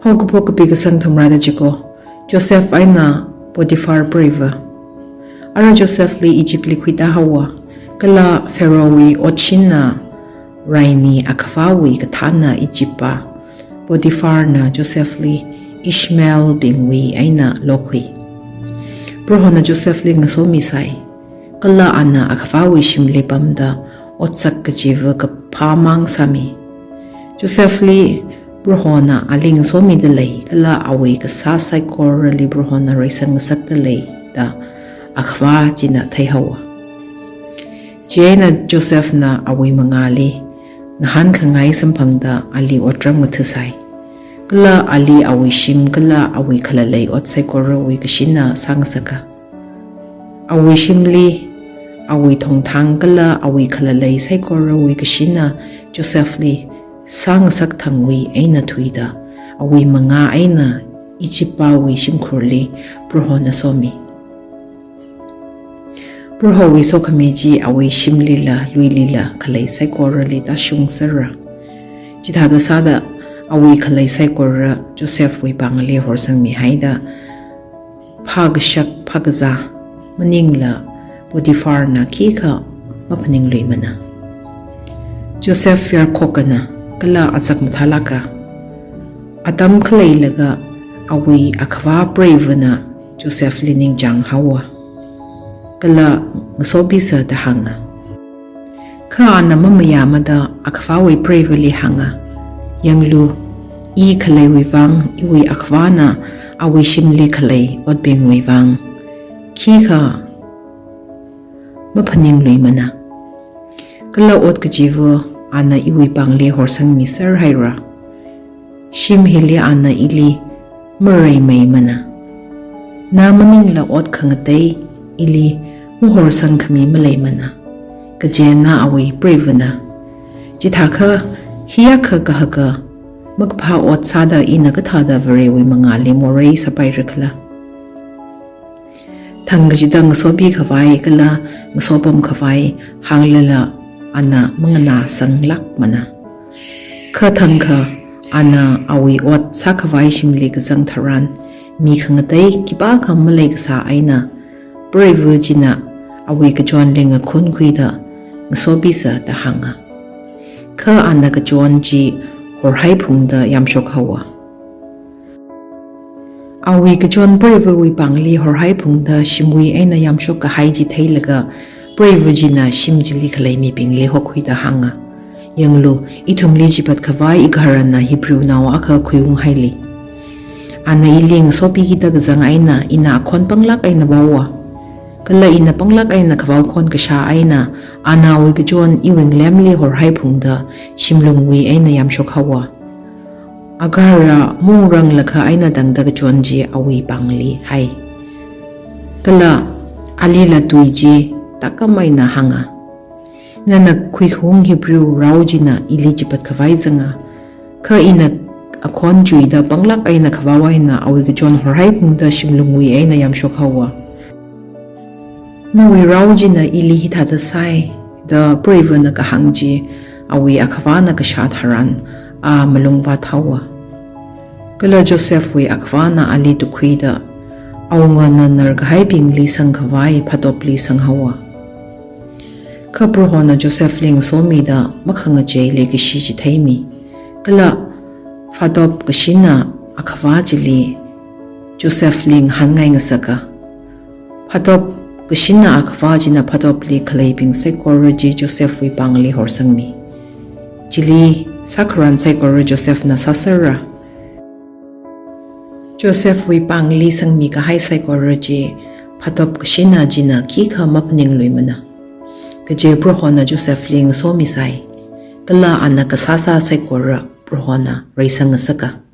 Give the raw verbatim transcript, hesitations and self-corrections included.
Haokaphok kapi kasang thumrada chiko, Joseph eina Potiphar preiva. Ara Josephli Egyptli khuitā haowa, kala Pharaohwui otshinna raimi akhavāwui kathānna Egyptpa Potipharna Josephli Ishmaelbingwui eina lokhui. Prohona Josephli ngasomisai, kala ana akhavāwui shimli pamda otsak kachiva kaphāmang sāmi. Josephli Prohona ali ngasomida lei, kala awui kasā saikorali Prohona reisang ngasakda lei da akhavā china theihaowa. Chieina Josephna awui mangāli ngahānkhangai samphangda ali otram ngathasai. Kala ali awui shim kala awui khalalei ot saikorawui kashinna sāngasaka. Awui shimli, awui thongthang kala awui khalalei saikorawui kashinna Josephli sāngasak thangwui eina thuida, awui mangā eina Egyptpawui shimkhurli Prohona somi. Prohowui sokhami chi awui shimlila, luilila khalei saikorali tāshung sera. Chithāda sāda awui khalei saikora Josephwui pāngli horsangmihaida, phākashak phākazā maningla Potipharna khikha maphaningluimana. Joseph yarkhokkana kala azak mathālāka. Atam khaleilaga awui akhavā preivana Josephli ningchāng haowa, kala ngasobisa da hānga. Kha ana mamayāmada akhavāwui preivali hānga, yanglu, i khaleiwui vang iwui akhavāna awui shimli khalei otbingwui vang khikha maphaningluimana. Kala ot kachiva ana iwui pāngli horsangmi serhaira. Shim hili ana ili mareimeimana. Na maningla ot khangatei ili mahorsangkhami maleimana. Kaje na awui preivana. Chithākha hiyākha kahaka makaphā ot sāda ina kathāda Varewui mangāli morei sāpaira khala? Thang kachida ngasopi khavai kala ngasopam khavai hānglala ana manganāsanglākmana. Kha thangkha ana awui ot sākhavai shimli kazang tharan, mi khangatei khipākha maleikasā eina, preiva china awui kachonli ngakhunkhuida ngasopisa da hānga. Kha ana kachon chi horhaiphungda yamshok haowa. Awui kachon preivawui pāngli horhaiphungda shimwui eina yamshok kahai chi theilaga, preiva china shim chili khalei mibingli hokhuida hānga, yanglu, ithumli chipat khavai igaharana Hebrewnao akha khuiunghaili. Ana ili ngasopikida kazang eina ina akhon panglāk eina vaowa. Kala ina panglāk eina kavao khon kashā eina, ana awui kachon iwui ngalemli horhaiphungda shimlungwui eina yamshok haowa. Agahara maungranglakha eina tangda kachon chi awui pāngli hai. Kala alila tui chi tākam eina hānga, nana khuikhaung Hebrew rao china ili chipat khavai zanga. Kha ina akhon chuida panglāk eina kavao eina awui kachon horhaiphungda shimlungwui eina yamshok haowa. Nawui rao china ili hithāda sāi da preivana kahāng chi awui akhavāna kashā tharan a malungvāt haowa. Kala Josephwui akhavāna ali tukhuida awungana narkahaibingli sangkhavai phatopli sanghaowa. Kha Prohona Josephli ngasomida makhangachei leikashi chi theimi. Kala phatop kashinna akhavā chili Josephli ngahānngai ngasaka. Phatop kashinna akhavā china phatopli khaleibing saikora chi Josephwui pāngli horsangmi. Chili sākharan saikora Josephna sāsera. Josephwui pāngli sangmi kahai saikora chi phatop kashinna china khikha maphaningluimana. Kaje Prohona Josephli ngasomisai. Kala ana kasāsā saikora Prohona reisang ngasaka.